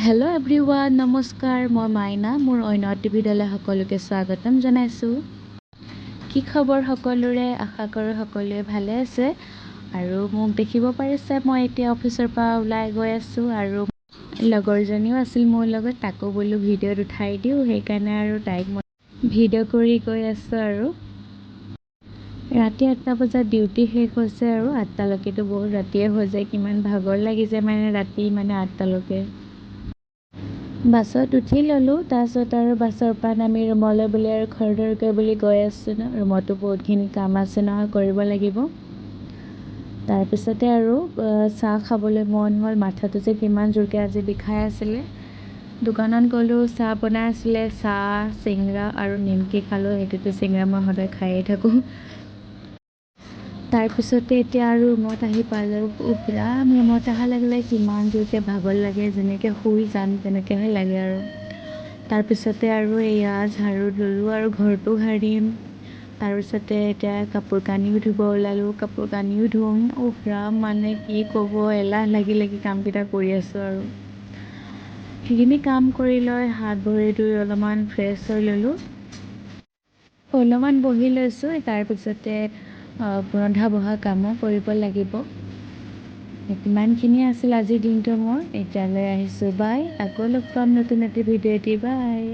Hello' everyone, নমস্কাৰ। মই মাইনা, মোৰ অন্য এটি ভিডিঅ'লৈ সকলোকে স্বাগতম জনাইছোঁ। কি খবৰ সকলোৰে? আশা কৰোঁ সকলোৱে ভালে আছে। আৰু মোক দেখিব পাৰিছে, মই এতিয়া অফিচৰ পৰা ওলাই গৈ আছোঁ আৰু লগৰজনীও আছিল মোৰ লগত, তাকো বোলো ভিডিঅ'ত উঠাই দিওঁ। সেইকাৰণে আৰু তাইক মই ভিডিঅ' কৰি গৈ আছোঁ। আৰু ৰাতি 8টা বজাত ডিউটি শেষ হৈছে আৰু 8টালৈকেতো বহুত ৰাতিয়ে হৈ যায়। কিমান ভাগৰ লাগি যায় মানে ৰাতি মানে 8টালৈকে। বাছত উঠি ল'লোঁ। তাৰপিছত আৰু বাছৰ পৰা নামি ৰুমলৈ বুলি আৰু খৰধৰকৈ বুলি গৈ আছোঁ ন। ৰুমতো বহুতখিনি কাম আছে নহয়, কৰিব লাগিব। তাৰপিছতে আৰু চাহ খাবলৈ মন হ'ল। মাথাটো যে কিমান জোৰকৈ আজি বিষাই আছিলে। দোকানত গ'লোঁ, চাহ বনাই আছিলে। চাহ, চিংৰা আৰু নিমকি খালোঁ। সেইটোতো চিংৰা মই সদায় খায়েই থাকোঁ। তাৰপিছতে এতিয়া আৰু ৰুমত আহি পালোঁ। উফ ৰাম, ৰুমত অহাৰ লগে লগে কিমান জোৰকৈ ভাগৰ লাগে, যেনেকৈ শুই যাম তেনেকৈহে লাগে। আৰু তাৰপিছতে আৰু এয়া ঝাৰু ল'লোঁ আৰু ঘৰটো সাৰিম। তাৰপিছতে এতিয়া কাপোৰ কানিও ধুব ওলালোঁ, কাপোৰ কানিও ধুম। উফ ৰাম, মানে কি ক'ব, এলাহ লাগি লাগি কামকেইটা কৰি আছোঁ। আৰু সেইখিনি কাম কৰি লৈ হাত ভৰি ধুই অলপমান ফ্ৰেছ হৈ ল'লোঁ, অলপমান বহি লৈছোঁ। তাৰপিছতে ৰন্ধা বঢ়া কামো কৰিব লাগিব। ইমানখিনিয়ে আছিল আজিৰ দিনটো মোৰ। এতিয়ালৈ আহিছোঁ, বাই। আকৌ লগ পাম নতুন এটি ভিডিঅ' এটি। বাই।